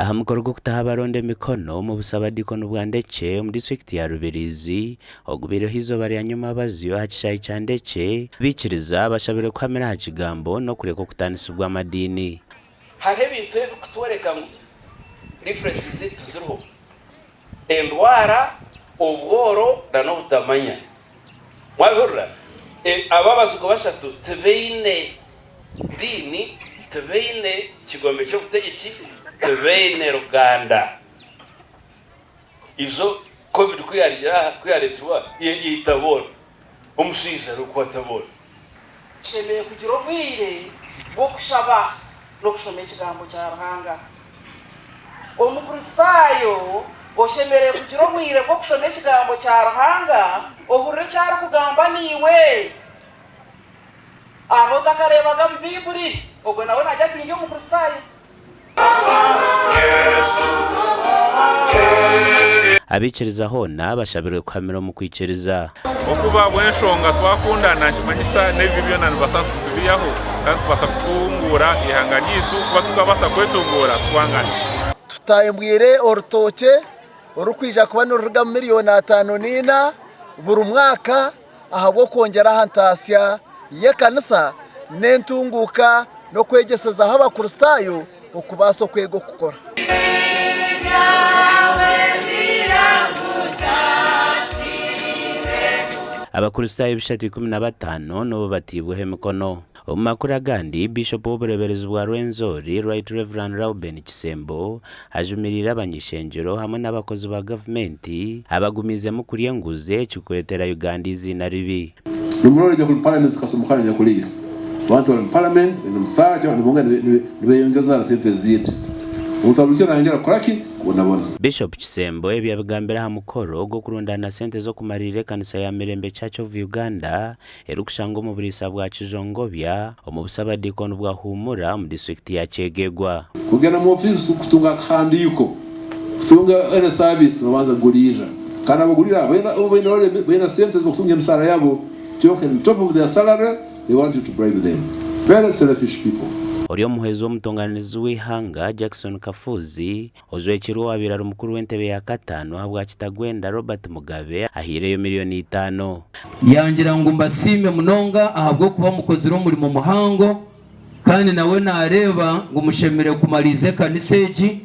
Aha mukoro gw'okutaho abaronda emikono omu busabadiikoni bwa Ndekye omu disiturikiti ya Rubirizi ogubaireho eizooba rya nyomabazyo aha kishaayi kya Ndekye, abaikiriza bashabirwe kuhamira aha kigambo n'okureka okutaanisibwa amadiini. Hariho ebintu ebirikutworeka ngu differences zaitu tiziriho, endwara, obworo n'obutamanya. Mwabihurira? Abo abazigu bashatu tibaine diini, tibaine kigombe ky'obutegyeki, tibaine ruganda. Ijo Covid ku yaarugire aha, ku yaareetirwe aha, yaita boona. Omushaija arikukwata boona. Tushemereire kugira obwire bw'okushaba n'okushoma Ekigambo kya Ruhanga. Omukristaayo oshemereire kugira obwire bw'okushoma Ekigambo kya Ruhanga ohurire eki arikugamba naiwe. Hariho otakareebaga mu Baiburi, ogwo nawe naagira ati, Ndi Omukristaayo. Abaikiriza hoona bashabirwe kuhamira omu kwikiriza. Okuba bw'enshonga twakundana nikimanyisa n'ebibi byona nibibaasa kutubihaho kandi tubaasa kutunguura eihanga ryaitu kuba tukabaasa kwetunguura twangana. Tutambwire orutookye orurikwija kuba nirurugamu miriyoni 54 buri mwaka ahabw'okwongyera aha ntaasya y'ekanisa n'entunguuka n'okwegyesezaho Abakristaayo okubaasa okwega okukora. Abakristaayo ebishatu 15 nibo bataibweho emikono. Omu makuru agandi, Biishopu w'obureeberezi bwa Rwenzori, Right Rev. Rauben Kisembo ajumiriire abany'ishengyero hamwe n'abakozi ba gavumenti abagumiizemu kurya enguzi ekirikureetera Uganda eiziina ribi. Nomurora ija kuri parliament zikasomoka naija kuriya abantu bari mu parliament baine omusaja nibongera nibeyongeza na sente ezindi omuntu aburikyo nayongera kukoraki kubonabona. Bishop Kisembo ebi yabigambire aha mukoro gw'okurundaana sente z'okumariirira ekanisa ya Mirembe Church of Uganda erikushangwa omu buriisa bwa Kijongobya omu busabadiikoni bwa Humura omu disiturikiti ya Kyegegwa. Kugenda mu ofiisi kutunga akahandiiko kutunga any service nobanza kuguriirira kandi abaguriire abo baine sente ezibakutunga emisaara yabo kyonka in top of their salary they want you to bribe them very selfish people. Ori omuhwezi w'omutonganirizi w'eihanga Jackson Kafuuzi Ojwekirwe owaabaire ari mukuru w'entebe ya kataano ahabwa Kitagwenda Robert Mugabe ahaireyo miriyoni itaano. Yangira ngu mbasiime munonga ahabw'okuba mukozire omurimo muhango kandi nawe naareeba ngu mushemereire kumariiza ekanisa egi,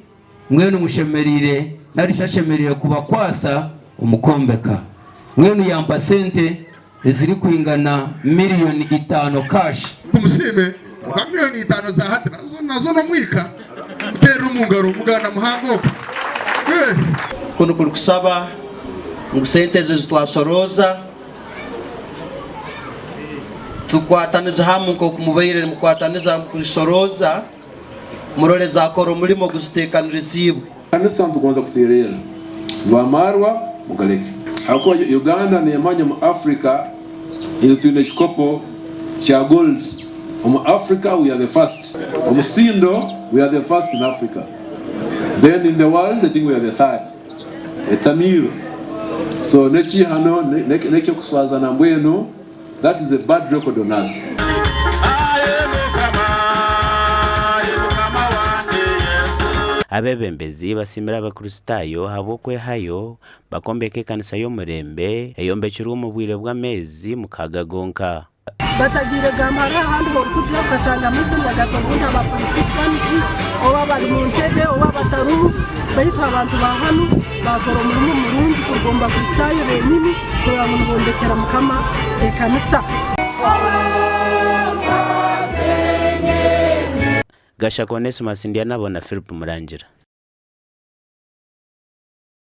mbwenu mushemereire nari shi ashemereire kubakwasa omu kwombeka. Mbwenu yampa sente ezirikwingana miriyoni itaano cash. Tumusiime ahabwa miriyoni itaano za hati nazo nazo n'omwika muteerere omu ngaro muganda muhango ogwo. Kunu kuri kusaba ngu sente ezi ezitwasorooza tukwatanize hamu nk'oku mubaire nimukwataniza mukuzisorooza murole zakora omulimo oguziteekaniriziibwe. Kanisa nitugonza kutererra ngu amarwa mugaleke ahabw'okuba Uganda nemanya omu Africa itwe twine ekikopo kya gold omu Africa we are the first omusindo we are the first in Africa then in the world I think we are the third etamiiro so nekihano nekyokuswazana mbwenu That is a bad record on us. Abeebembezi basiimire Abakristaayo ahabw'okwehayo bakombeka ekanisa y'omurembe eyombekirwe omu bwire bw'ameezi mukaaga gonka. Batagiire gamba hariho ahandi horikugya okashanga amaiso nibagata obundi aba politicians oba bari mu ntebe oba batarimu baitu abantu ba hanu baakora omurimo murungi kuruga omu bakristaayo benyini kureba ngu nibombekera mukama ekanisa. Gashaka Onesmus Ndyanabo na Philip Murangira.